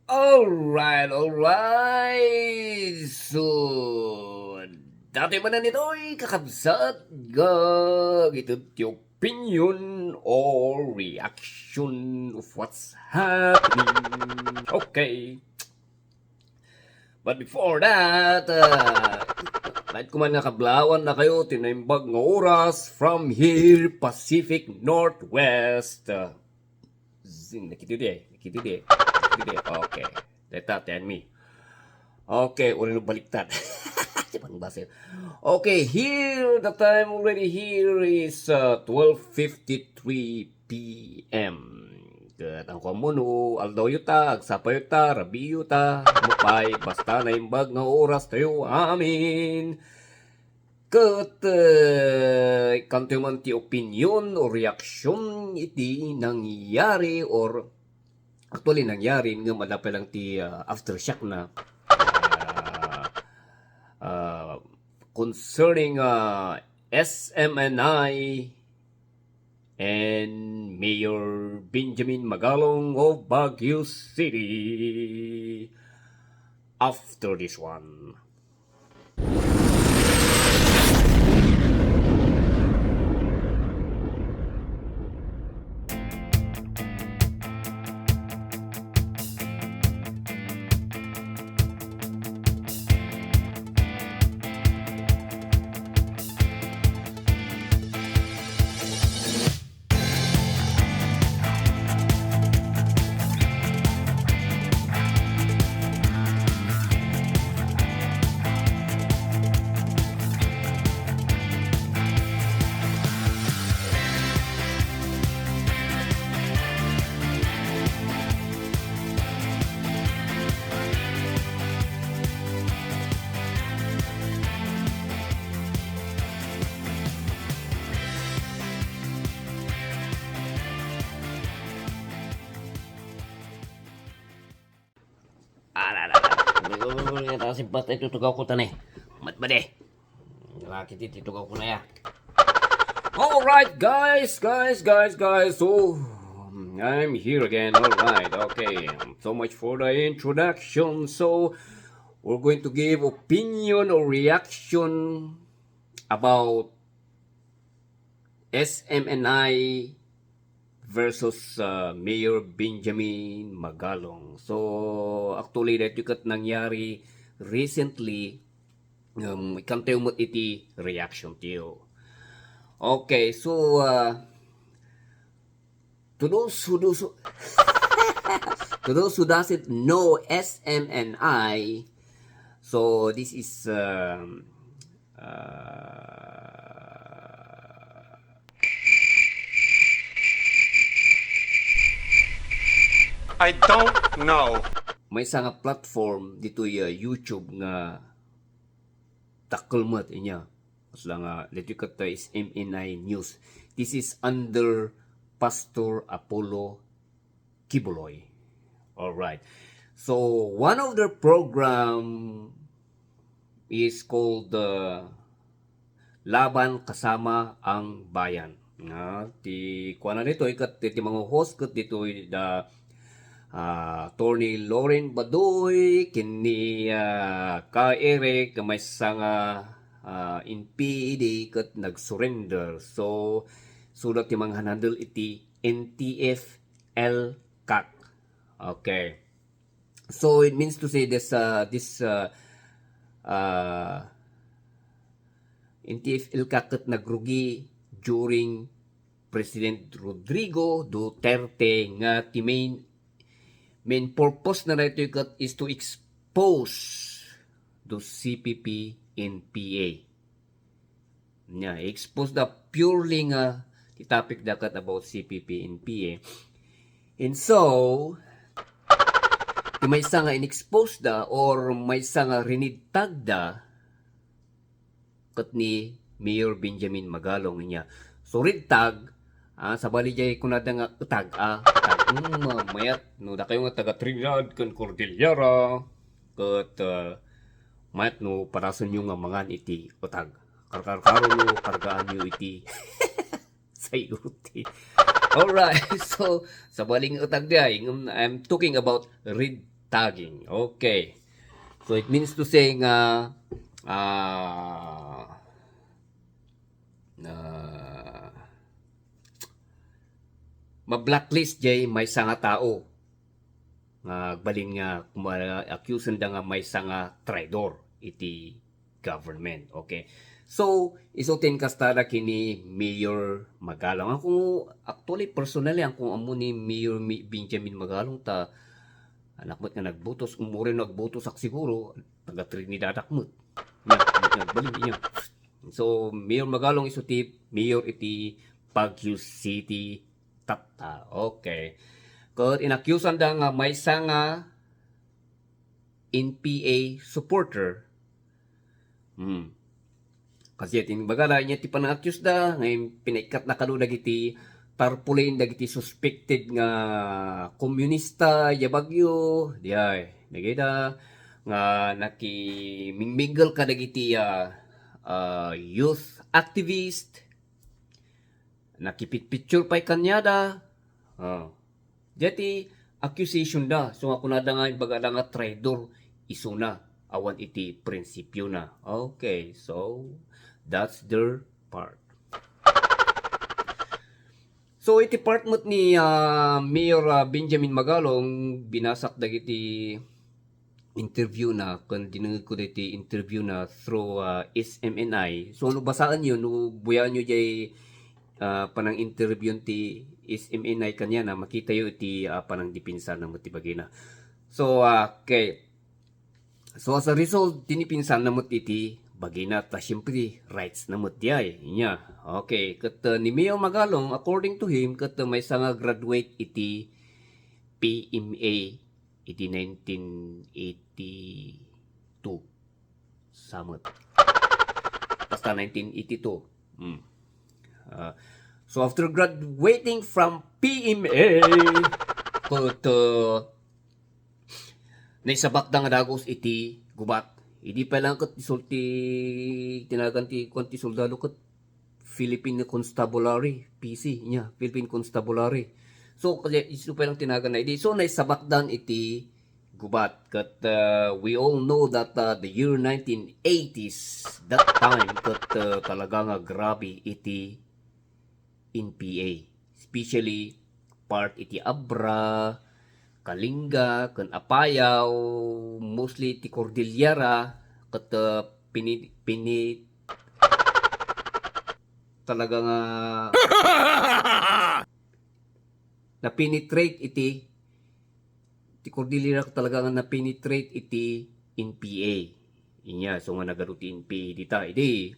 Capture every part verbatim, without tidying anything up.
Alright, alright. So, datoy manen ditoy, kakabsat, nga ited ti opinion or reaction of what's happening. Okay. But before that, uh, laeng koma nga kablaawannakayo ti naimbag nga oras from here, Pacific Northwest. Uh, Zing, nakita di, nakita di, nakita di. Okay. Deta, ten mi. Okay, ulit baliktad. Siya pang basir. Okay, here, the time already here is, uh, twelve fifty-three P M. Ket ang kuan mo no, aldaw yu ta, agsapayo ta, rabii yu ta, mapay, basta naimbag nga oras tayo, amin. Ket, eh, kanto man ti opinion o reaction iti nangyari or actually nangyari ngem adda pay lang ti, ah, aftershock na. Ah, ah, concerning, ah, S M N I and Mayor Benjamin Magalong of Baguio City. After this one. Ala, ala, ala. Simpat ito tugaw ko tani. Matmadi. Laki ti tugaw ko na ya. All right, guys, guys, guys, guys. So, I'm here again. All right, okay. So much for the introduction. So, we're going to give opinion or reaction about S M N I versus, uh, Mayor Benjamin Magalong. So, actually, daytoy ket nangyari recently, um, ikantayo met iti reaction tayo. Okay, so, uh, to those who, those who, to those who doesn't know S M N I, so this is, um, uh, I don't know. Maysa nga platform ditoy, uh, YouTube nga dakkel met inya. Kasla nga, daytoy ket, uh, is M N I News. This is under Pastor Apollo Quiboloy. All right. So, one of their program is called, uh, Laban Kasama ang Bayan. Nga, ti kuana ditoy ket ti, ti mangu-host ket ditoy da, ah, Attorney Loren Badoy, ken ni, ah, Ka Eric, maysa nga, ah, N P A idi ket nag-surrender. So, sula ti manghandle iti N T F L CAC. Okay. So, it means to say this, uh, this, uh, uh, N T F L CAC ket nagrugi during President Rodrigo Duterte nga ti main, main purpose na daytoy ket is to expose do C P P in P A. Nya, i-expose da purely nga ti topic da ket about C P P in P A. And so, ti maysa nga in-expose da or maysa nga rinidtag da ket ni Mayor Benjamin Magalong niya. So, ridtag, ah, sabali jay kunada nga etag, ah, etag. Hmm, mayat, no, dakayo nga taga Trinidad ken Cordillera, ket, ah, mayat no parasenyo nga mangan iti etag. Karkarkaroyo, kargaanyo iti sayuti. Alright, so, sabali nga etag diay, ngem I'm talking about rid-, Tagging. Okay. So it means to say nga, ah, na ma-blacklist jay maysa nga tao nga agbalin nga kuma-, accusenda nga maysa nga traidor iti government. Okay. So, isu ti inkastada ken ni Mayor Magalong. Ako, actually, personally, ako ammo ni Mayor Mi-, Benjamin Magalong ta anak met nga nagbotos, umuri nagbotosak siguro, taga Trinidadak met. Nya, met nga agbalin, nya. So, Mayor Magalong isu ti mayor iti Baguio City tatta. Okay. Ket inaccusenda nga maysa nga N P A supporter. Hmm. Kasi iti bagada, nya ti panang-accuseda, nga pinaikkat na kano dagiti tarpaulin, dagiti suspected nga komunista, ya Baguio, diay, dagida, nga nakimingmingle kadagiti, ah, ah, youth activist, nakipitpicture pay kaniada. Oh. Diay ti accusation da. So, nga kunada nga, ibagada nga traidor, isuna, awan iti prinsipiona. Okay, so, that's their part. So, iti part met ni, ah, Mayor, ah, Benjamin Magalong, binasak dagiti interview na, ken dinengngegko daytoy interview na through, ah, S M N I. So, no basaenyo, no buyaenyo jay, ah, panang-interview ti S M N I kaniana, makitayo iti, ah, panangdepensa na met ti bagina. So, ah, okay. So, as a result, dinipensa na met iti bagina, ta siyempre, rights na met diay. Nya, okay. Ket, ah, ni Mayor Magalong, according to him, ket, ah, maysa nga graduate iti P M A iti nineteen eighty-two. Sa met. Basta nineteen eighty-two. Hmm. Ah, so after graduating from P M A, ket, ah, naisabakda nga dagus iti gubat. Idi pa lang ket isulti tinagan ti kuan ti soldado ket Philippine Constabulary, P C, nya, Philippine Constabulary. So, kaya isu pay lang tinagan na idi. So, naisabakdan iti gubat. Ket, uh, we all know that, uh, the year nineteen eighties, that time, ket, uh, talaga nga grabe iti N P A. Especially part iti Abra, Kalinga, ken Apayao, mostly ti Cordillera, ket, uh, pini-, pini-, talaga nga na-penetrate iti, ti Cordillera talaga nga na-penetrate iti N P A. Inya, so nga nagadu ti N P A dita, idi,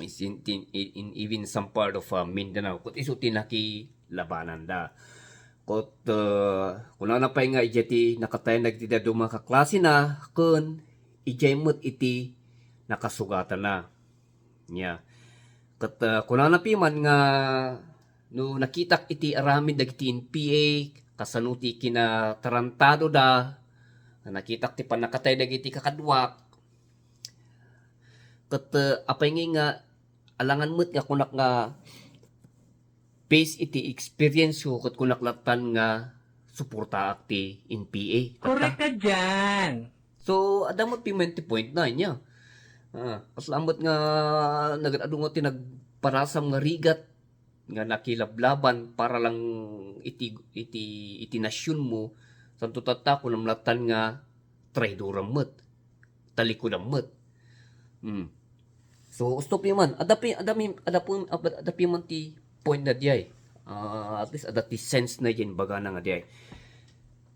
is in, in, in even some part of, uh, Mindanao, ket isu ti nakilabananda. Ket, uh, kunana pay nga idiay ti nakatayan dagiti dadduma nga kaklase na, ken idiay met iti nakasugatana. Nya. Ket, ah, kunana piman nga no nakitak iti aramid dagiti N P A, kasano ti kinatarantadoda, nga nakitak ti pannakatay dagiti kakaduak. Ket, ah, apay ngay nga alangan met nga kunak nga based iti experience ko ket kunak lattan nga suportaak ti N P A. Tatta. Correct ka dyan. So, adda met piman ti point na niya. Ah, kasla met nga nagadu nga ti nagparasam nga rigat nga nakilablaban para lang iti, iti, iti nasyonmo, santo tatta, kunam lattan nga traidoram met, talikudan met. Hmm. So, stop man. Adda pi-, adda mi-, adda pu-, adda piman ti point na diay. Ah, at least adda ti sense na diay, bagana nga diay.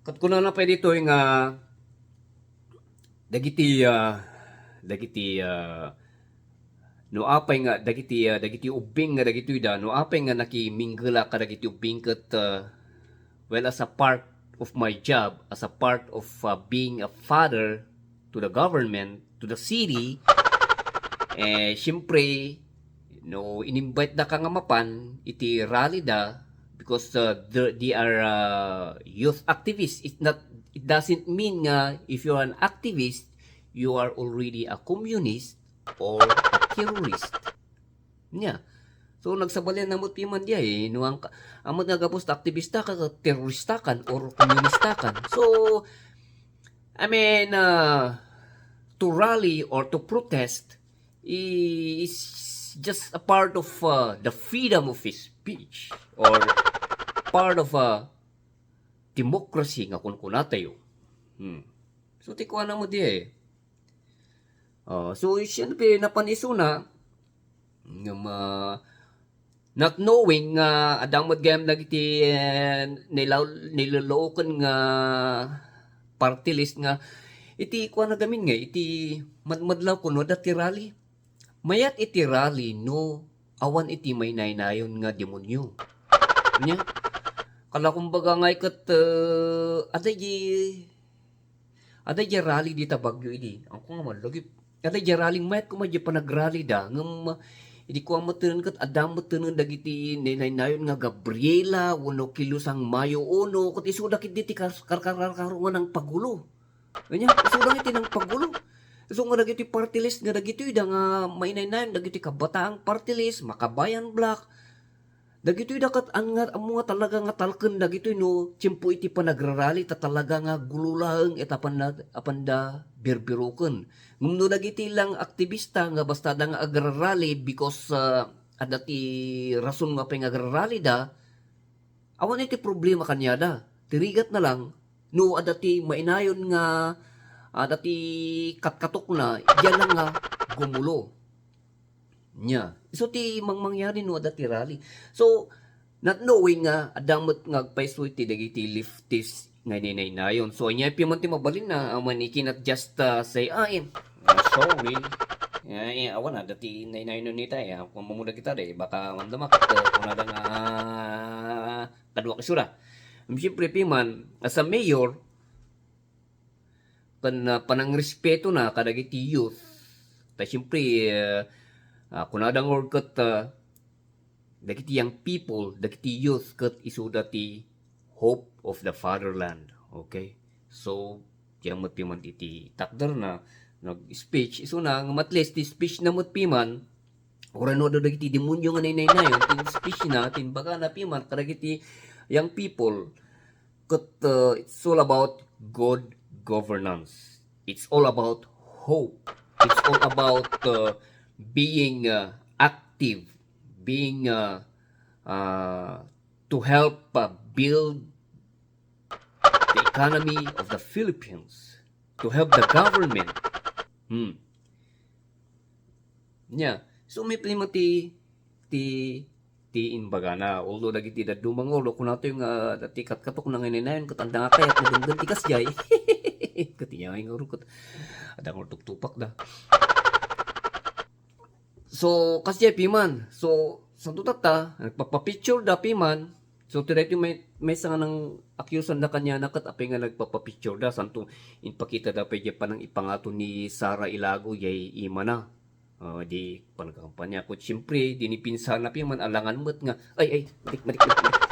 Ket kunana pay ditoy nga dagiti, ah, dagiti, ah, no apay nga dagiti, ah, dagiti ubbing nga dagitoy da, no apay nga nakiminggela kadagiti ubbing ket, ah, well, as a part of my job, as a part of, uh, being a father to the government, to the city, eh, siyempre, no, in-invite da ka nga mapan iti rally da because, uh, the, they are, uh, youth activists. It's not, it doesn't mean nga if you're an activist, you are already a communist or a terrorist. Nya. So, nagsabalian na met piman diay, eh. No, ang ka-, amat nga gabus ta aktibista ka, terorista kan, or komunista kan. So, I mean, uh, to rally or to protest is just a part of, uh, the freedom of speech or part of a democracy nga kunkunatayo. Hmm. So, ti kuana mo di eh. Uh, so, siyempre, napan isuna, nga ma-, not knowing nga adda met gayam dagiti, eh, nilaw-, niluluoken nga party list nga iti kuana gamin nga iti madmadlaw kuno adda ti rally. Mayat iti rally no awan iti mainaynayon nga demonyo. Nya, kala kumbaga nga iket, eh, adda di, adda di rally dita Baguio idi. Ang ko nga man, lagi, adda di rally, mayat koma di panagrally da. Ngem, idi ko amatenen ket adda amatenen dagiti nainaynayon nga Gabriela, wenno Kilusang Mayo, ono, ket isuda ket di ti kar-, kar-, kar-, karkarungan ng pagulo. Anya, isu dagiti nangpagulo. Isu nga dagiti party list nga dagitoy da nga mainaynayon, dagiti Kabataang Party List, Makabayan Bloc. Dagitoy da ket an nga ammo nga talaga nga talken dagitoy no tiempo iti panagrarally ta talaga nga gulo laeng ita apan da, apan da birbiroken. Ngem no dagiti lang aktibista nga basta da nga agrarally because, ah, adda ti rason nga pay nga agrarally da, awan iti problema kaniada. Ti rigat na lang, no adda ti mainayon nga, adda ti katkatokna, diyan lang nga gumulo. Nya. So, ti mangmangyari no adda ti rally. So, not knowing nga adda met nga agpayso iti dagiti leftist nga inaynayon. So, ania pay man ti mabalinna, ah, man, you cannot just, ah, say, "Ah, eh, ah, sorry." Eh, eh, awan, adda ti nainayon nita, eh. Kung mamuna kita, eh, baka mandamak, eh, kung nada nga, ah, kaduak isura. Siyempre, pay man, as a mayor, ken, ah, panangrespeto na kadagiti youth. Ta siyempre, ah, ah, kunada nga ket, ah, dagiti young people, dagiti youth ket isuda ti hope of the fatherland. Okay? So, diay met pay man iti takder na nag-speech. Isuna nga at least ti speech na met pay man, uray no adda dagiti demonyo nga nainaynayon, ti speech na, ti imbagana pay man kadagiti young people, ket, uh, it's all about good governance. It's all about hope. It's all about, uh, being, uh, active, being, uh, uh, to help, uh, build the economy of the Philippines, to help the government. Hmm. Nya, so, may problema ti, ti, ti imbagana. Although dagiti dadduma nga ulo, kunatoy nga dati katkatokna nga inaynayon, ket adda nga kayat nga dumdum ti kasdiay. Ket iya nga ulo, ket adda nga tuktupak da. So, kasdiay pay man. So, santo tatta, nagpapapicture da pay man. So, ti daytoy may, maysa nga nang-akyusan da kaniana ket apay nga nagpapapicture da. Santo, inpakita da pay diay panangipangato ni Sara Ilago, diay imana. Ah, di panagkampanya. Ket siyempre, di ni pinsana pay man alangan met nga, "Ay, ay, malik, malik, malik, malik."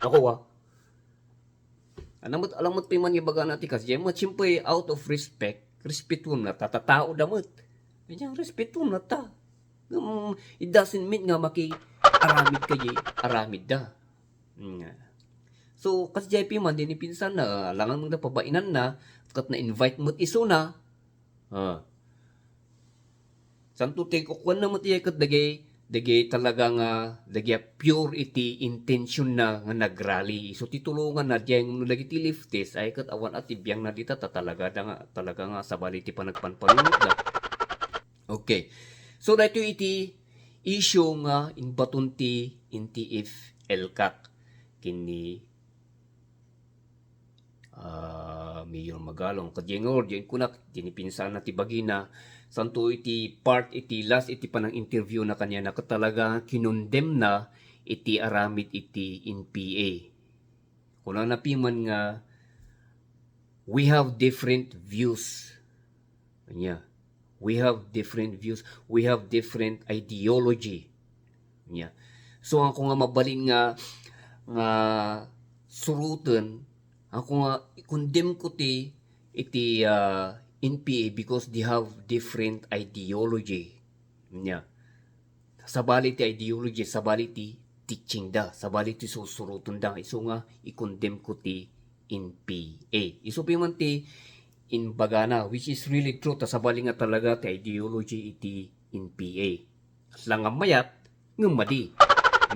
Ako, ah. Alang met, alang met pay man nga ibagana ti kasdiay met, siyempre, out of respect, respetuenna ta, ta tao da met. Diay respetuenna ta. Um, it doesn't mean nga makiaramid ka diay aramid da. Nga. So, kasdiay pay man, di ni pinsana, alangan met da pabainanna, ket na-invite met isuna. Ah. Santo ti kukuanna met iya ket dagay, dagay talaga nga, dagay a pure iti intention na nga nagrally. So, ti tulonganna diay nga dagiti leftist, ay ket awan a ti biangna dita, ta talaga da nga, talaga nga sabali ti panagpanpanunotda. Okay. So, daytoy iti issue nga imbaton ti N T F ELCAC ken ni ah, Mayor Magalong. Ket diay nga or, diay kunak, diay ni pinsana ti bagina. Santo iti part, iti last, iti panang-interview na kaniana, ket talaga kinondemna iti aramid iti N P A. Kunana pay man nga, "We have different views." Ania, "We have different views, we have different ideology." Ania. So, ako nga mabalin nga, nga suroten, ako nga ikondem ko ti, iti, ah, N P A because they have different ideology. Ania. Sabali ti ideology, sabali ti teaching da, sabali ti susurotenda. Isu nga ikondem ko ti N P A. Isu pay man ti imbagana, which is really true, ta sabali nga talaga ti ideology iti N P A. Kasla nga mayat, ngem madi.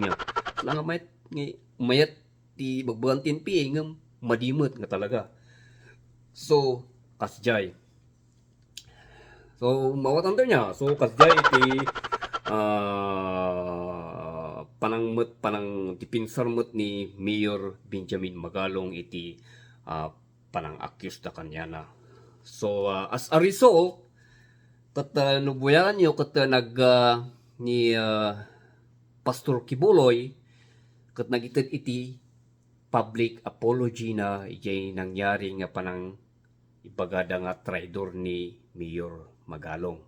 Nya, kasla nga mayat, nga mayat ti bagbagan ti N P A, ngem madi met nga talaga. So, kasjay. So, mawatanto nia. So, kasjay iti, ah, panangmet, panang ti pinsar met ni Mayor Benjamin Magalong iti, ah, panang-accuse da kaniana. So, ah, as a result, ket, ah, no buyaganyo, ket, ah, nag, ah, ni, ah, Pastor Kibuloy, ket nagited iti public apology na idiay nangyari nga panang ibagada nga traidor ni Mayor Magalong.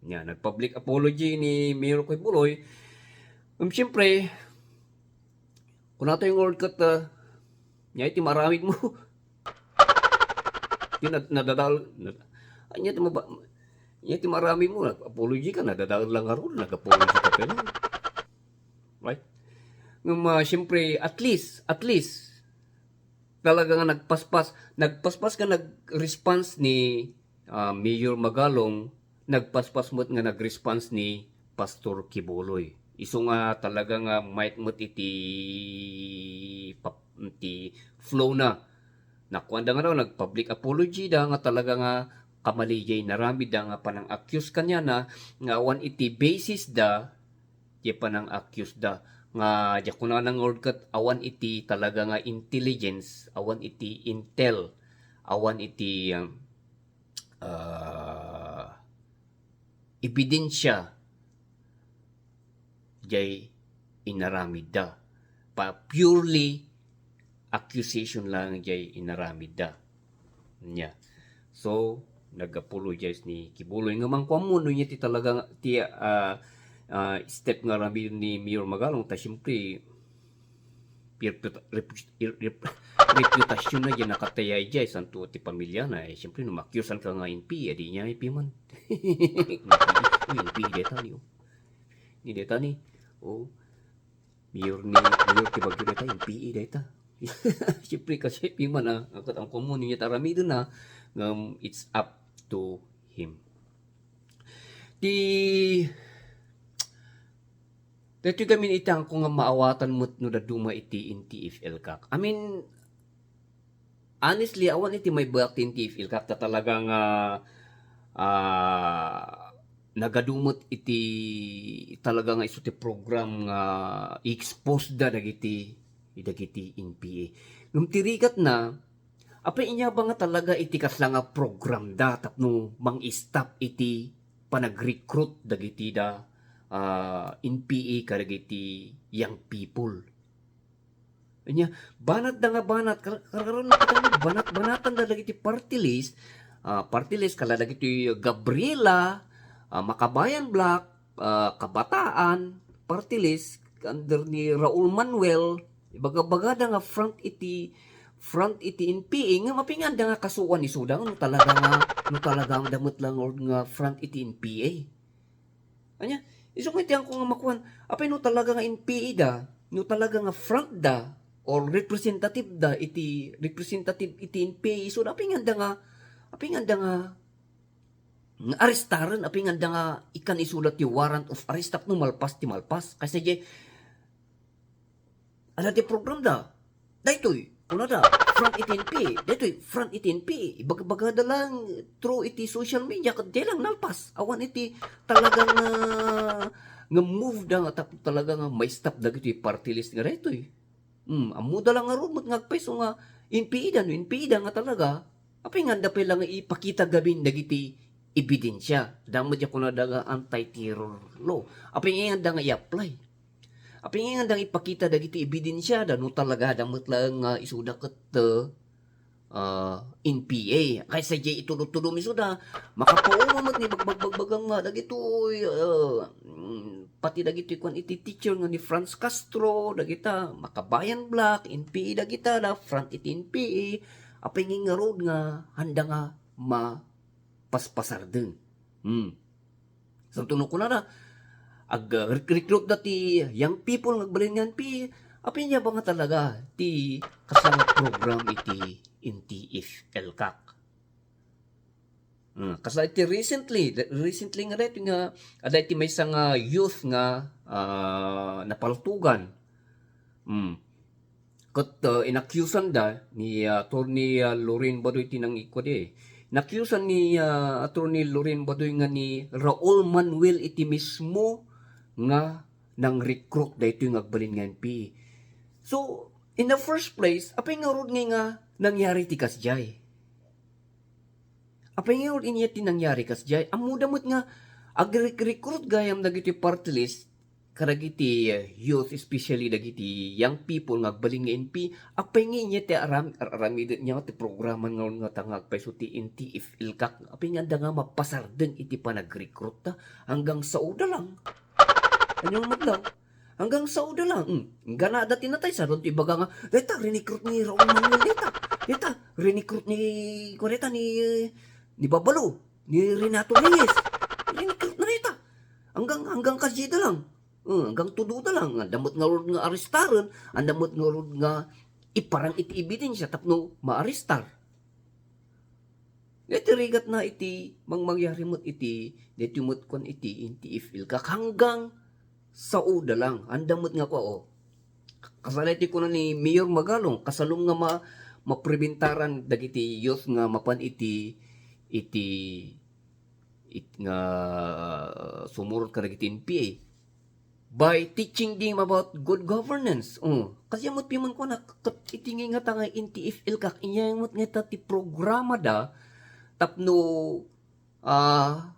Nya, nag-public apology ni Mayor Kibuloy. Um, siyempre, kunatoy nga Lord ket, ah, nya iti maaramid mo. Ti nad-, nadadal, nad-, anya ti maba-, anya ti maaramid mo, nag-apology ka, nadadal lang nga Lord, nag-apology ka pala. Right? Ngem, ah, siyempre, at least, at least, talaga nga nagpaspas, nagpaspas nga nag-response ni, ah, Mayor Magalong, nagpaspas met nga nag-response ni Pastor Kibuloy. Isu nga talaga nga mayat met iti pap-, iti flow na. Nakuanda nga daw, nag-public apology da nga talaga nga kamali jay inaramid da nga panang-accuse kaniana nga awan iti basis da, jay panang-accuse da nga jay kunana nga Lord ket awan iti talaga nga intelligence, awan iti intel, awan iti, um, ah, ebidensya jay inaramidda. Pa-, purely accusation lang jay inaramidda. Nya. So, nag-apologize ni Kibuloy nga mangkuan mo no nya ti talaga nga, ti, ah, ah, step nga aramid ni Mayor Magalong, ta siyempre, reputa-, repu-, ir-, rep-, reputasyon na yan nakatayay jay, santo ti pamilya na, eh, siyempre, no makiusan ka nga N P A, adi niya, N P A man. Uy, N P A deta ni, oh. Ni deta ni, oh. Mayor ni, mayor ti Baguio deta, N P A deta. Siyempre, kasi N P A man, ah, ang, ang common niya taramidon na, um, it's up to him. Ti, daytoy gamin iti angko nga maawatan met no dadduma iti N T F L kak. I mean, honestly, awan iti maibagak ti N T F L kak ta talaga nga, ah, nagadu met iti talaga nga isu ti program nga i-expose da dagiti, dagiti N P A. Ngem ti rigat na, apay inya ba nga talaga iti kasla nga program da tapno mang-stop iti panag-recruit dagiti da, ah, N P A kadagiti young people. Anya, banat da nga banat, kar-, kar-, kar-, banat-banatan da dagiti party list, ah, party list, kala dagiti Gabriela, ah, Makabayan Black, ah, Kabataan, party list, under ni Raul Manuel, ibaga-baga da nga front iti, front iti N P A, nga mapingan da nga kasuan isuda, no talaga nga, no talaga nga damet lang nga front iti N P A. Anya, isu nga iti angko nga makuan, apay no talaga nga N P A da, no talaga nga front da, or representative da, iti representative iti N P A, isuda, apay nga da nga, apay nga da nga, nga arestaren, apay nga da nga ikan isuda ti warrant of arrest tapno malpas ti malpas. Kasi di, Adda ti program da. Daytoy, kuna da, front iti N P A. Daytoy, front iti N P A. Ibaga-baga da lang through iti social media, ket di lang nalpas. Awan iti talaga nga, nga move da nga tap-, talaga nga ma-stop dagitoy party list nga daytoy. Hmm, ammo da lang nga rumot nga agpayso nga N P A da, no N P A da nga talaga. Apay nga da pay lang nga ipakita gamin dagiti ebidensya. Damo di kuna da nga anti-terror law. Apay nga da nga i-apply. Apay nga nga ipakita dagiti ebidensya da no talaga da met laeng nga isuda ket, ah, N P A. Kaysa jay itudotudom isuda, makapauma met ni bagbagbagbagam nga dagitoy, ah, mm, pati dagitoy kuan iti teacher nga ni Franz Castro, dagita, Makabayan Black, N P A dagita, da, front iti N P A. Apay nga ngarud nga handa nga ma-, paspasardeng. Hmm. Santo no kunada, ag-, ah, rek-, recruit da ti young people nga agbalin nga N P A, apay nga ba nga talaga ti kasla nga program iti N T F L kak. Hmm, kasla iti recently, recently nga daytoy nga, adda iti maysa nga youth nga, ah, napaltugan. Hmm. Ket, ah, inakyusan da ni, ah, Attorney, ah, Loren Badoy ti nangikua di. Inakyusan ni, ah, Attorney Loren Badoy nga ni Raul Manuel iti mismo nga nang-recruit daytoy nga agbalin nga N P A. So, in the first place, apay ngarud nga, nga nangyari ti kasdiay? Apay ngarud inya ti nangyari kasdiay? Ammoda met nga agre-recruit gayam dagiti party list, kadagiti, eh, youth, especially dagiti young people nga agbalin nga N P A, apay nga inya ti aram-, ar-, aramiden niya ti programa nga, nga ta nga agpayso ti N T F-ILCAC? Apay nga adda nga mapasardeng iti panag-recruit ta? Hanggang saoda lang. Ania met lang? Hanggang saoda lang. Hmm. Gana dati natay, sa ti ibaga nga, "Dayta, rinikrut ni Raul Manuel, dayta. Dayta, rinikrut ni, kua dayta, ni, eh, ni Babalu, ni Renato Reyes. Rinikrut na dayta." Hanggang, hanggang kasdiay da lang. Hmm, hanggang tudo da lang. Adda met ngarud nga arestaren, adda met ngarud nga iparang iti ebidensya tapno maarestar. Daytoy rigatna iti mangmangyari met iti, daytoy met kuan iti N T F-ILCAC hanggang saoda lang. Ania met nga kua, o. Kasla iti kuna ni Mayor Magalong, kasalom nga ma-, mapribentaran dagiti youth nga mapan iti, iti, it-, nga sumurot kadagiti N P A by teaching them about good governance. O, kasdiay met piman kuana, ket iti nga, nga ta nga N T F-ILCAC, inya met nga ta ti programada tapno, ah,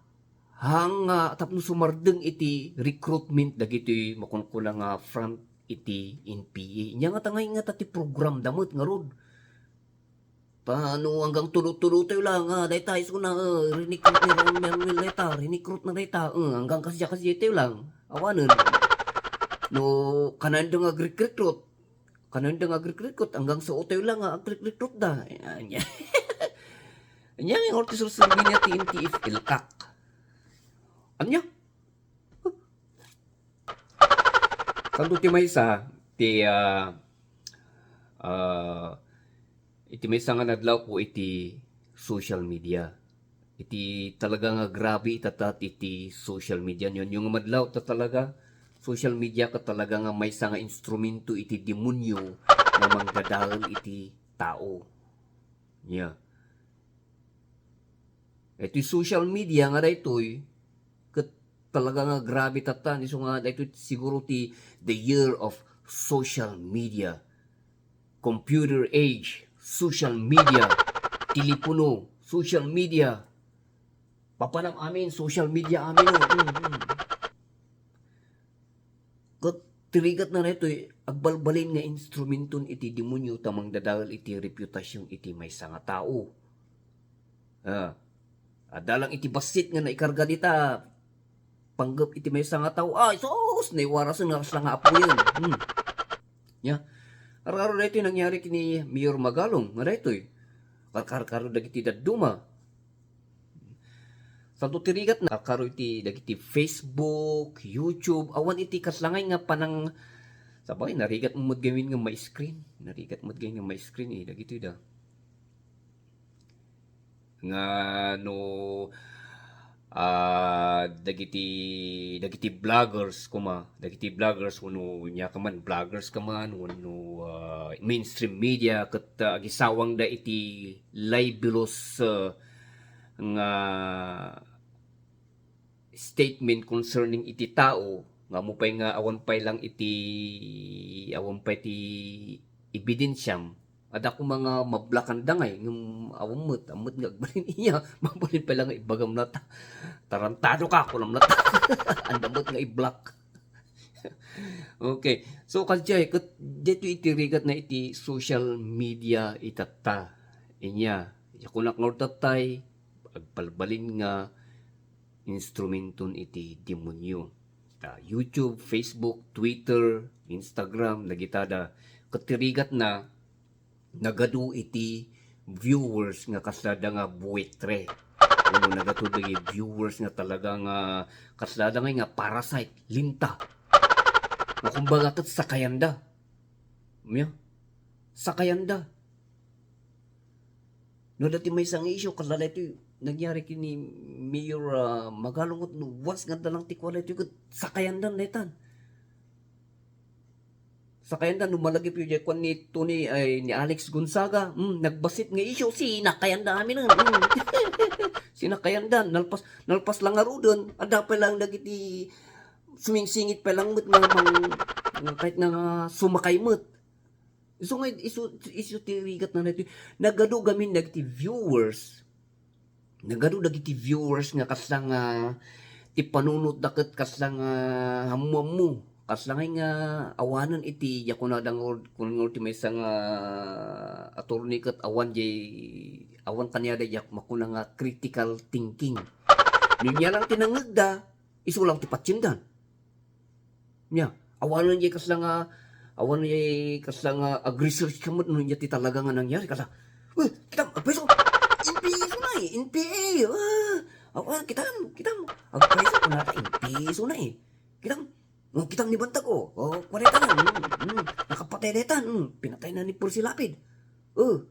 hang, ah, tapno sumardeng iti recruitment dagiti makunkuna nga front iti N P A. Inya nga ta nga, nga ta ti programda met ngarud. Pano, hanggang tudo-tudo tayo lang, ah, dayta, isu na, eh, rinikruto ni Raul Manuel dayta, rinikruto na dayta, eh, hanggang kasdiay-kasdiay tayo lang. Awanen. No, kanayon da nga agrekrekruto, kanayon da nga agrekrekruto, hanggang sao tayo lang, ah, agrekrekruto da. Eh, ania. Ania nga orti sursurbi niya ti N T F-ILCAC. Ania? Tanto ti maysa, ti, ah, ah, iti maysa nga nadlaw ko iti social media. Iti talaga nga grabe itatta iti social media. Ania nga madlaw ta talaga, social media ket talaga nga maysa nga instrumento iti demonyo nga mangdadael iti tao. Ania. Iti social media nga daytoy, ket talaga nga grabe tatta, isu nga daytoy siguro ti the year of social media. Computer age, social media, telepono, social media. Papanam amin, social media amin, o. Mm, mm. Ket ti rigatna daytoy, agbalbalin nga instrumenton iti demonyo ta mangdadael iti reputasion iti maysa nga tao. Ah, adda lang iti bassit nga naikarga dita, panggep iti maysa nga tao. Ay, sus! Naiwarasen nga kasla nga apuyen. Hmm. Ania. Karkaro daytoy nangyari ken ni Mayor Magalong nga daytoy. Karkarkaro dagiti dadduma. Santo ti rigatna, karkaro iti dagiti Facebook, YouTube, awan iti kasla nga panang-, sabagay, narigat mo met gayam nga ma-screen. Narigat mo met gayam nga ma-screen, eh, dagitoy da. Nga no, ah, dagiti, dagiti vloggers koma, dagiti vloggers wenno ania ka man, vloggers ka man wenno, ah, mainstream media ket, ah, agisawangda iti libelous, ah, nga statement concerning iti tao nga ammo pay nga awan pay lang iti, awan pay ti ebidensiam. Adda koma nga mablakanda ngay, ngem awan met, awan met nga agbalin iya, mabalin pay lang nga ibagam latta. Tarantado ka, kunam latta. Anda met nga i-block. Okay. So, kasdiay, ket daytoy iti rigatna iti social media itatta. Inya, kunak nga urtattay, agbalbalin nga instrumenton iti demonyo. Ta YouTube, Facebook, Twitter, Instagram, dagitada. Ket ti rigatna, nagadu iti viewers nga kaslada nga buitre. Wenno nagadu dagiti viewers nga talaga nga kaslada nga, nga parasite, linta. Nga kumbaga ket sakayanda. Ania? Sakayanda. No, dati maysa nga issue, kaslada iti Nangyari ken ni Mayor, ah, Magalong, no, once nga adda lang ti kuan daytoy ket sakayandan daytan. Sakayandan, no malagipyo diay kuan ni Tony, ay, ni Alex Gonzaga, hmm, nagbassit nga issue, sinakayanda amin, hmm. Sinakayanda, nalpas, nalpas lang ngaruden, adda pay lang dagiti sumingsingit pay lang met nga mang-, nga kahit nga sumakay met. Isu nga, isu, isu ti rigatna daytoy. Nagadu gamin dagiti viewers. Nagadu dagiti viewers nga kasla nga ti panunotda ket kasla nga ammo-ammo. Kasla ngay nga awanen iti, diak kunada nga or-, kun-, nga ti maysa nga attorney ket awan diay, awan kaniada diak makuna nga critical thinking. No ania lang ti nangngegda, isu lang ti patiendan. Nia, awanen diay kasla nga, awanen diay kasla nga ag-research ka met no ania ti talaga nga nangyari. Kasla, "Uy, kitam, agpayso! N P A isu na eh! N P A! Ah! Awa, kitam, kitam! Agpayso, kunata, N P A isu na eh! Kitam! Oh, kitam ni Bantag, oh! Oh, kuarenta na! Hmm, hmm, nakapatay daytan! Hmm, pinatay na ni Percy Lapid! Oh!"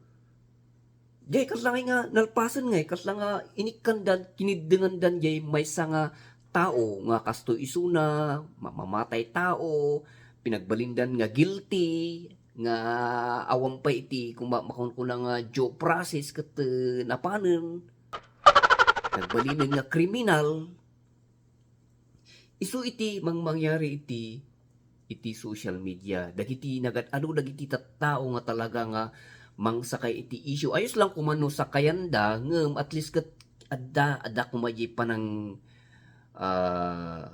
Diay kasla ngay nga nalpasen ngay, kasla nga inikkandan, kiniddengandan diay maysa nga tao nga kastoy isuna, mamamatay tao, pinagbalindan nga guilty, nga awan pay iti kuma-, makunkuna nga due process ket, eh, napanen. Nagbalinen nga kriminal. Isu iti mangmangyari iti, iti social media. Dagiti nagad-adu dagiti tattao nga talaga nga mangsakay iti issue. Ayos lang koma no sakayanda, ngem at least ket adda, adda koma diay panang-, ah,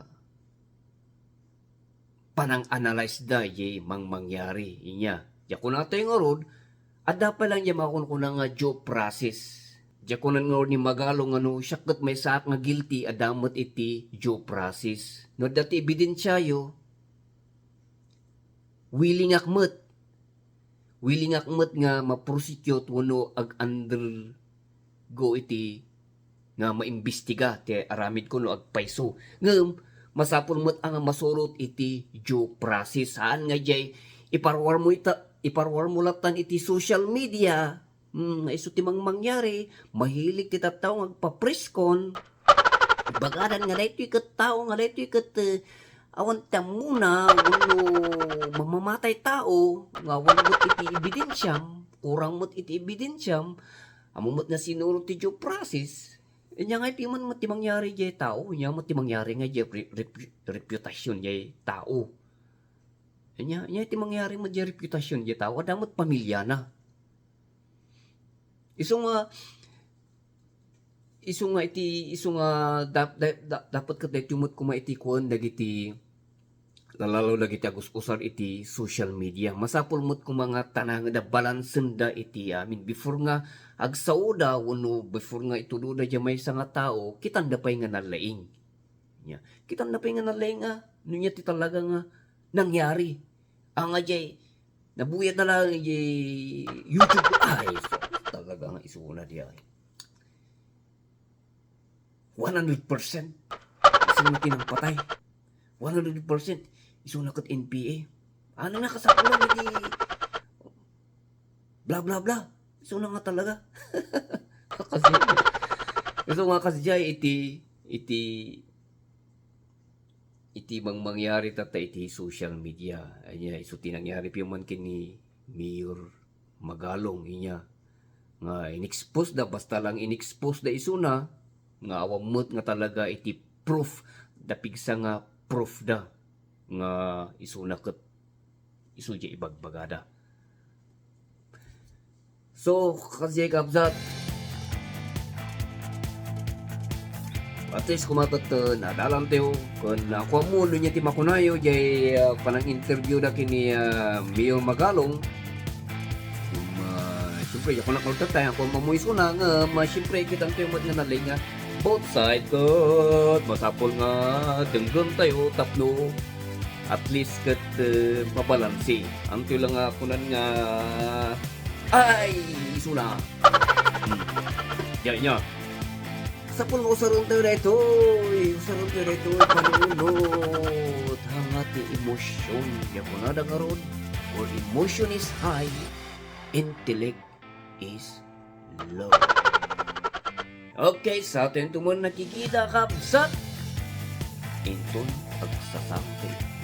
panang-analyze da diay mangmangyari. Inya, diak kunatayo ngarud, adda pay lang diay makunkuna nga due process. Diak kunan ngarud ni Magalong nga no siak ket maysaak nga guilty, adda met iti due process. No adda ti ebidensiayo, willingak met. Willingak met nga ma-prosecute wenno ag-undergo iti nga maimbestiga ti aramidko no agpayso. Ngem, masapul met a nga masurot iti due process. Saan nga diay iparwarmo ita-, iparwarmo lattan iti social media. Hmm, isu ti mangmangyari, mahilig ti tattao nga agpapreskon. Ibagadan nga daytoy ket tao nga daytoy ket, eh, awan ti ammona wenno mamamatay tao nga awan met iti ebidensiam, kurang met iti ebidensiam, ammo met nga sinurot ti due process. Ania nga iti man met ti mangyari diay tao, ania met ti mangyari nga diay re-, repu-, reputasion diay tao. Ania, ania ti mangyari met diay reputasion diay tao, adda met pamilyana. Isu nga, isu nga iti, isu nga dap-, da-, da-, dapat ket daytoy met koma iti kuan dagiti, lalo dagiti agus-usar iti social media. Masapul met koma nga tanangda, balansenda iti amin. Before nga agsaoda wenno before nga itudoda diay maysa nga tao, kitanda pay nga nalaing. Nia, kitanda pay nga nalaing a, no ania ti talaga nga nangyari. Ania diay, nabuyat na lang diay YouTube. Ay, sus, talaga nga isuna diay. One hundred percent. Isuna ti nangpatay. One hundred percent. Isuna ket N P A. Ania nga kasapulan iti bla, bla, bla. Isuna nga talaga. Kasi, isu nga kasdiay iti, iti, iti mang-, mangyari tatta iti social media. Ania, isu ti nangyari pay man ken ni Mayor Magalong, inya. Nga in-expose da, basta lang in-expose da isuna, nga awan met nga talaga iti proof, dapigsa nga proof da, nga isuna ket isu diay ibagbagada. So, kasdiay kabsat, at least koma ket, uh, nadalantayo, ken, uh, kuammo no ania ti makunayo, diay, uh, panang-interview da ken ni, uh, Mayor Magalong. Um, uh, siyempre, diak kunana nga ultatay, kuammo isuna, nga, um, uh, siyempre, kitantayo met nga nalaing nga both side, ket masapul nga denggentayo tapno at least ket, uh, mabalanse. Antoy lang nga kunan nga, ay, isuna. Hmm. Diay, nia. Sapul nga usarentayo daytoy, usarentayo daytoy, panunot, ania ti emotion, diay kunada ngarud, where emotion is high, intellect is low. Okay, sa atin tumun nakikita, kabsat. Inton agsasangti.